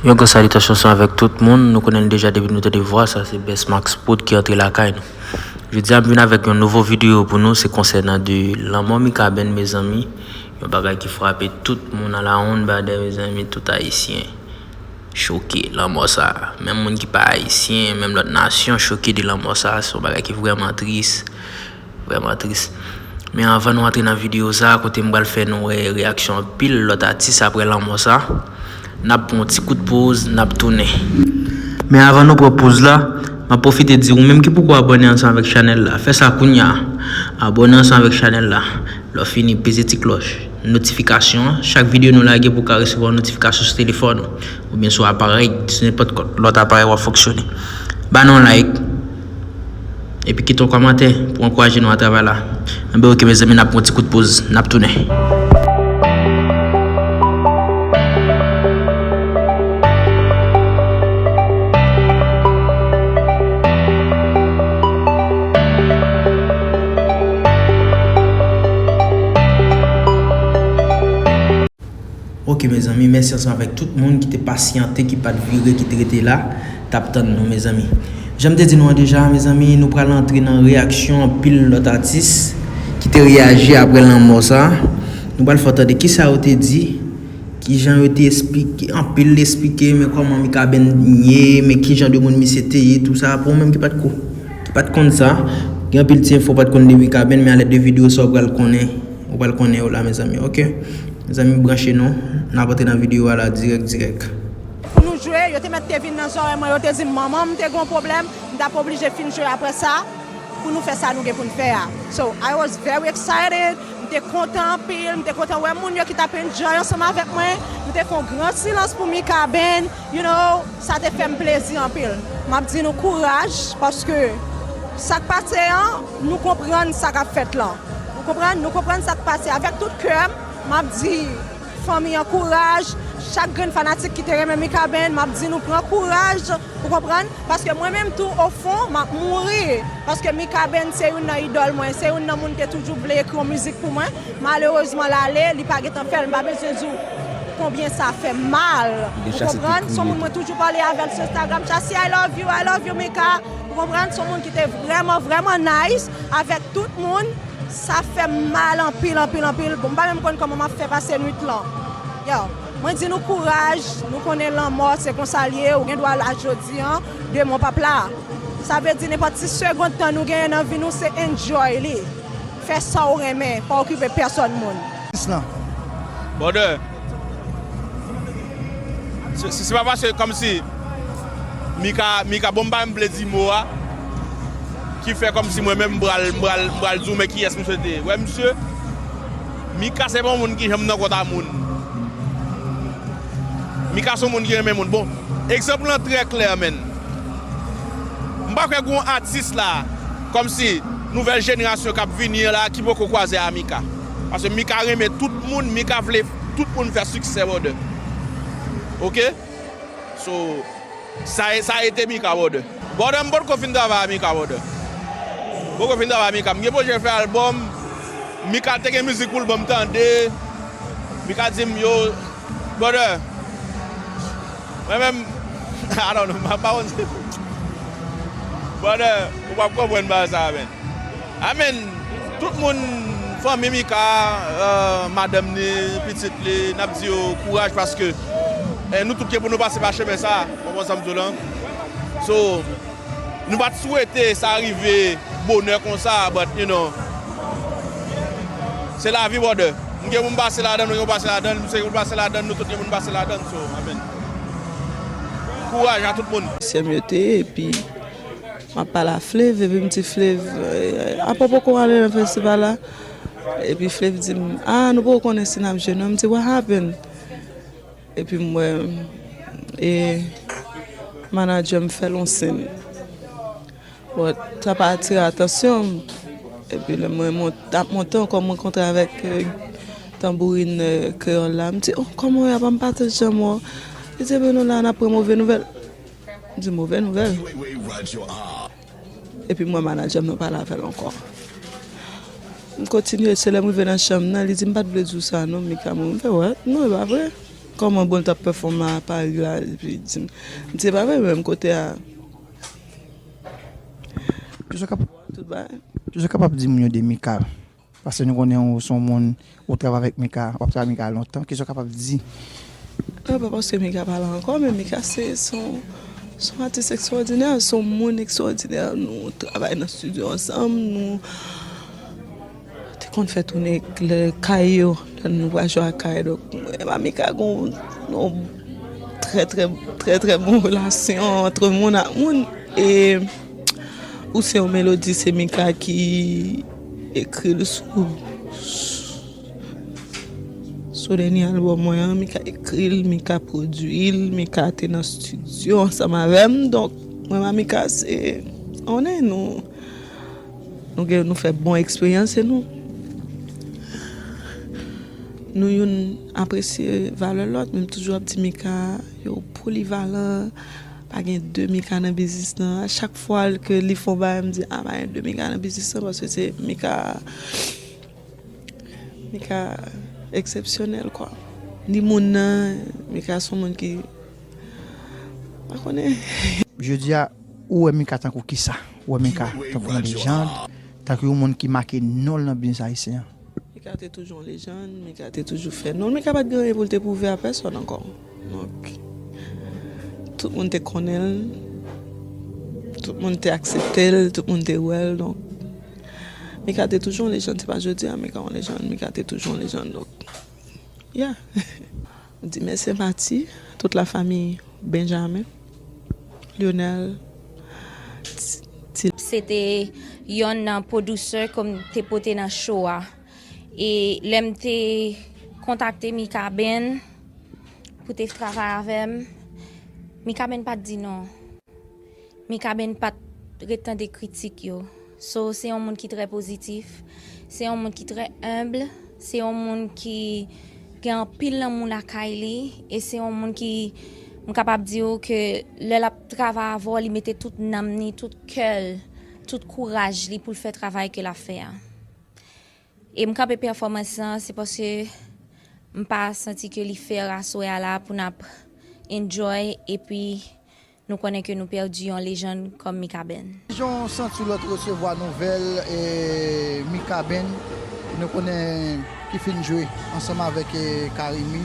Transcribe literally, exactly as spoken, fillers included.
Yon gran salitasyon ansanm avèk tout moun. Nou konnen l deja depi nou tande vwa sa, se Best Max Prod ki antre lakay nou. Jodi a, m vin avèk yon nouvo videyo pou nou, se konsènan de lanmò Mikaben, mezanmi. Yon bagay ki frape tout moun a la onn badè, mezanmi, tout Ayisyen choke lanmò sa. Menm moun ki pa Ayisyen, menm lòt nasyon choke de lanmò sa. Se yon bagay ki vrèman tris. Vrèman tris. Men anvan nou antre nan videyo sa, kote m pral fè nou wè reyaksyon anpil lòt atis apre lanmò sa, n ap pran yon ti kout poz, n ap tounen. Men anvan nou pran poz la, m ap pwofite di ou menm ki poko abòne ansanm avèk chanèl la, fè sa kounya. Abòne ansanm avèk chanèl la. Lè w fini, peze ti klòch notifikasyon an. Chak videyo nou lage pou w ka resevwa notifikasyon sou telefòn ou, oubyen sou aparèy, sou nenpòt lòt aparèy w ap fonksyone. Ba nou yon like. Epi kite yon kòmantè pou ankouraje nou a travay la. Enben, oke, mezanmi, n ap pran yon ti kout poz, n ap tounen. Oke, mezanmi, mèsi ansanm avèk tout moun ki te pasyante, ki pa t vire, ki te rete la, t ap tann nou, mezanmi. Jan m te di nou an deja, mezanmi, nou pral antre nan reyaksyon anpil lòt atis ki te reyaji apre lanmò sa. Nou pral fè w tande kisa yo te di, kijan yo te esplike, anpil esplike, men kòman Mikaben ye, men kijan de moun misye te ye, tou sa, pou ou menm ki pa t ko, ki pa t konn sa, gen anpil ti enfo w pa t konn de Mikaben, men alèd de videyo sa, w pral konnen, w pral konnen yo la, mezanmi, oke? Mezanmi, branche nou, n ap antre nan videyo a la dirèk, dirèk. Pou nou jwe, yo te mèt te vin nan zòrèy mwen, yo te di m manman m te gen yon pwoblèm, m t ap oblije fin jwe apre sa, pou nou fè sa nou gen pou n fè a. So, I was very excited, m te kontan anpil, m te kontan wè moun yo ki t ap enjoy ansanm avèk mwen, m te fè yon gran silans pou Mikaben, you know, sa te fè m plezi anpil. M ap di nou kouraj, paske sa k pase an, nou konprann sa k ap fèt lan. Ou konprann? Nou konprann sa k pase. Avèk tout kè m, m ap di fanmi an kouraj. Chak grenn fanatik ki te renmen Mikaben, m ap di nou pran kouraj. Ou konprann? Paske mwen menm tou, ofon, m ap mouri. Paske Mikaben se youn nan idòl mwen, se youn nan moun ki te toujou vle ekri yon mizik pou mwen. Malerezman, l ale, li pa gentan fè l. M pa bezwen di w konbyen sa fè m mal. Ou konprann? Se yon moun mwen toujou pale avè l sou Instagram. Chassi, I love you, I love you, Mika. Ou konprann? Se yon moun ki te vrèman, vrèman nice avèk tout moun. Sa fè m mal anpil, anpil, anpil. Bon, m pa menm konn kòman m ap fè pase nwit lan. Yo, mwen di nou kouraj, nou konnen lanmò, se konsa l ye, ou gen dwa la jodi an, demen w p ap la. Sa vle di nenpòt ti segond tan nou genyen nan vi nou, se enjoy li. Fè sa w renmen, pa okipe pèsòn moun. Brother, se, se, se pa paske kòmsi Mika, Mika, bon, m pa menm vle di mo a, ki fè kòmsi mwen menm m pral, m pral, m pral di w men kiyès misye te ye. Wè misye, Mika se pa yon moun ki janm nan kont a moun. Mika se yon moun ki renmen moun. Bon, egzanp lan trè klè, menn. M pa kwè gen yon atis la, kòmsi nouvèl jenerasyon k ap vini an la, ki poko kwaze a Mika. Paske Mika renmen tout moun, Mika vle tout moun fè siksè, brother. Oke? So, sa, sa rete Mika, brother. Brother, m potko fin travay a Mika, brother. Poko fin travay a Mika. M gen pwojè fè albòm. Mika te gen mizik pou l ban m tande. Mika di m, yo, brother, mwen menm, I don't know, m pa konn. Brother, ou p ap konprann bagay sa a, menn. Amen. Tout moun, fanmi Mika, euh, madanm ni, pitit li, n ap di yo kouraj paske, eh, nou tout gen pou nou pase pa chemen sa a. Ou konprann sa m di w lan? So, nou pa t swete sa rive bonè konsa, but, you know, se lavi, brother. M gen pou m pase ladan l, ou gen pou pase ladan l, misye gen pou l pase ladan l, nou tout gen pou n pase ladan l, so, amen. Kouraj a tout moun. Sè m yo te ye, epi m ap pale a Flav, epi m di Flav, eh, apa w poko ale nan festival la? Epi Flav di m, ah, nou poko konnen si n ap jwe non. M di, what happened? Epi m wè, e, manadjè m fè l yon siy. But sa pa atire atansyon m. Epi lè mwen mont-, ap monte ankò, m rankontre avèk, eh, tanbourin, eh, kreyòl la. M di, oh, kòman w ye? Apa m pa t janm wè w? Li di, ebyen nou la, n ap pran move nouvèl. M di, move nouvèl? Epi m wè manadjè m nan pale avè l ankò. M kontinye, se lè m rive nan chanm nan, li di, m pa t vle di w sa non, Mika mouri. M fè, what? Non, e pa vre. Kòman bon l t ap pèfòme a Pari la, epi di m, m di, "Se pa vre, menm kote a." Kisa w kap-, tout bagay. Kisa w kapab di moun yo de Mika? Paske nou konnen ou se yon moun, ou travay avèk Mika, w ap travay Mika lontan. Kisa w kapab di? Non, pa paske Mika pa la ankò, men Mika se, se yon, se yon atis ekstwòdinè, se yon moun ekstwòdinè. Nou travay nan estidyo ansanm, nou te konn fè tounen lè kay yo, lè nou pral jwe ak kay. Donk, mwen, Mamika gon yon trè, trè, trè, trè bon relasyon ant moun ak moun. E ou se yon melodi, se Mika ki ekri l sou, sou dènye albòm mwen an. Mika ekri l, Mika pwodui l, Mika te nan estidyo ansanm avè m. Donk, mwen, Mamika, se, on est, nou, nou gen, nou fè bon eksperyans e nou, nou youn apresye valè lòt. Men m toujou ap di Mika, yo polivalan, pa gen de Mika nan biznis lan. A chak fwa ke li fè yon bagay, m di, "A, pa gen de Mika nan biznis lan," paske se Mika, Mika eksepsyonèl, kwa. Ni moun nan, Mika se yon moun ki, pa konnen. Jodi a, ou wè Mika tankou kisa? Ou wè Mika tankou yon lejand, tankou yon moun ki make non l nan biznis ayisyen an? Mika te toujou yon lejand, Mika te toujou fè non l. Mika pa t gen anyen pou l te pwouve a pèsòn ankò. Donk, tout moun te konnen l, tout moun te aksepte l, tout moun te wè l. Donk, Mika te toujou yon lejand, se pa jodi a Mika yon lejand, Mika te toujou yon lejand. Donk, yeah. Di mèsi Mati, tout la fami Benjamin, Lionel, Ti, Ti. Se te yonn nan pwodisè ke m te pote nan show a. E lè m te kontakte Mika Ben pou te travay avè m, Mika Ben pa t di non. Mika Ben pa t ret tande kritik yo. So, se yon moun ki trè pozitif, se yon moun ki trè enb, se yon moun ki gen anpil lanmou lakay li, e se yon moun ki, m kapab di w ke lè l ap travay avè w, li mete tout nanm ni, tout kè l, tout kouraj li pou l fè travay ke l ap fè a. E m kanpe pèfòmans lan, se paske m pa santi ke li fè aswè a la pou n ap enjoy, epi nou konnen ke nou pèdi yon lejand kòm Mika Ben. Jan w santi w lè w te resevwa nouvèl, e, Mika Ben, nou konnen ki fin jwe ansanm avèk, e, Carimi,